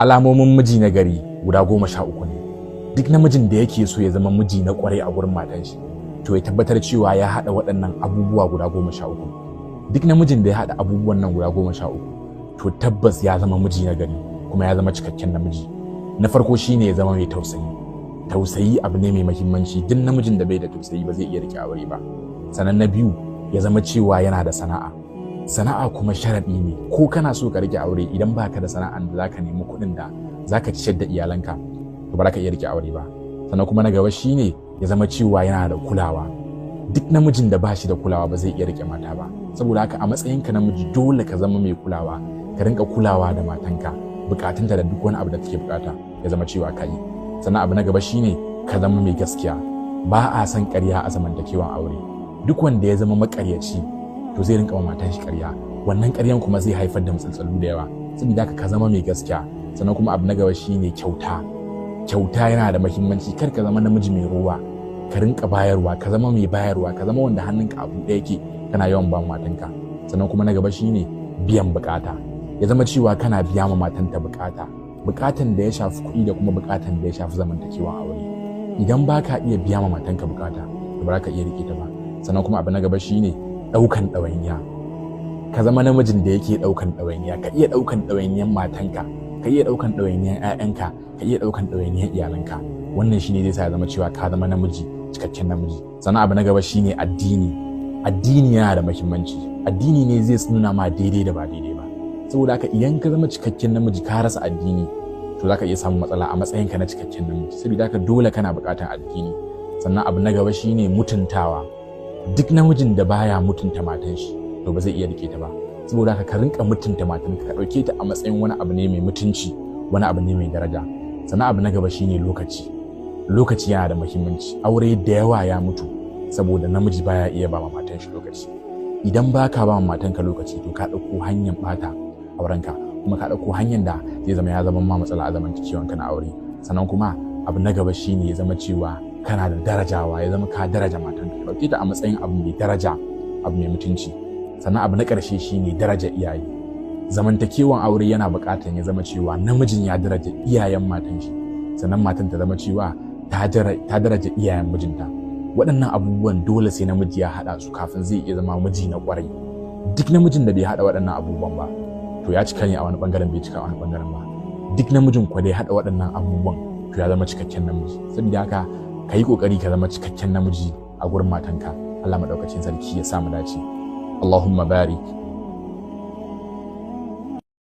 Alamomin miji na gari guda 13 ne. Duk namijin da yake so ya zama miji na kwarai a gurin matan shi, to ya tabbatar cewa ya haɗa waɗannan abubuwa guda 13. Duk namijin da ya haɗa abubuwan nan guda 13, to tabbas ya zama miji na gari kuma ya zama cikakken namiji. Na farko shine ya zama mai tausayi. Tausayi abu ne mai muhimmanci. Duk namijin da bai da tausayi ba zai iya rike aure ba. Sannan na biyu, ya zama cewa yana da sana'a. Sana'a kuma sharaɗi ne. Ko kana so ka rike aure, idan baka da sana'an da zaka nemi kuɗin da zaka ciyar da iyalanka, to ba za ka iya rike aure ba. Sannan kuma na gaba shine ya zama cewa yana da kulawa. Duk namijin da ba shi da kulawa ba zai iya rike mata ba. Saboda haka a matsayinka namiji, dole ka zama mai kulawa, ka rinka kulawa da matanka, bukatunta da duk wani abu da take bukata, ya zama cewa ka yi. Sannan abu na gaba shine ka zama mai gaskiya. Ba a son ƙarya a zamantakewan aure. Duk wanda ya zama maƙaryaci, to zai rinka wa matan shi ƙarya. Wannan ƙaryan kuma zai haifar da matsaltsalu da yawa. Saboda haka ka zama mai gaskiya. Sannan kuma abu na gaba shine kyauta. Kyauta yana da muhimmanci. Kar ka zama namiji mai rowa. Ka rinka bayarwa, ka zama mai bayarwa, ka zama wanda hannunka a buɗe yake, kana yawan ba matanka. Sannan kuma na gaba shine biyan bukata. Ya zama cewa kana biya ma matanta bukata, bukatan da ya shafi kuɗi da kuma bukatan da ya shafi zamantakewan aure. Idan ba ka iya biya ma matanka bukata, to ba za ka iya rike ta ba. Sannan kuma abu na gaba shine ɗaukan ɗawainiya. Ka zama namijin da yake ɗaukan ɗawainiya. Ka iya ɗaukan ɗawainiyan matanka, ka iya ɗaukan ɗawainiyan 'ya'yanka, ka iya ɗaukan ɗawainiyan iyalanka. Wannan shine zai sa ya zama cewa ka zama namiji, cikakken namiji. Sannan abu na gaba shine addini. Addini yana da muhimmanci. Addini ne zai nuna ma daidai da ba daidai ba. Saboda haka idan ka zama cikakken namiji ka rasa addini, to zaka iya samun matsala a matsayinka na cikakken namiji. Saboda haka dole kana buƙatar addini. Sannan abu na gaba shine mutuntawa. Duk namijin da baya mutunta matan shi, to ba zai iya rike ta ba. Saboda haka ka rinka mutunta matanka, ka ɗauke ta a matsayin wani abu ne mai mutunci, wani abu ne mai daraja. Sannan abu na gaba shine lokaci. Lokaci yana da muhimmanci. Aure da yawa ya mutu saboda namiji baya iya ba ma matan shi lokaci. Idan baka ba ma matanka lokaci, to ka ɗauko hanyar ɓata aurenka, kuma ka ɗauko hanyar da zai zama ya zama ma matsala a zamantakewanka na aure. Sannan kuma abu na gaba shine ya zama cewa kana da darajawa, ya zama ka daraja matanka, ka ɗauke ta a matsayin abu mai daraja, abu mai mutunci. Sannan abu na ƙarshe shine daraja iyaye. Zamantakewan aure yana buƙatar ya zama cewa namijin ya daraja iyayen matan shi, sannan matan ta zama cewa ta daraja iyayen mijinta. Waɗannan abubuwan dole sai namiji ya haɗa su kafin zai iya zama miji na ƙwarai. Duk namijin da bai haɗa waɗannan abubuwan ba, to ya cika ne a wani ɓangaren, bai cika a wani ɓangaren ba. Duk namijin kwa da ya haɗa waɗannan abubuwan, to ya zama cikakken namiji. Saboda haka ka yi ƙoƙari ka zama cikakken namiji a gurin matanka. Allah maɗaukacin sarki ya sa mu dace. Allahumma barik.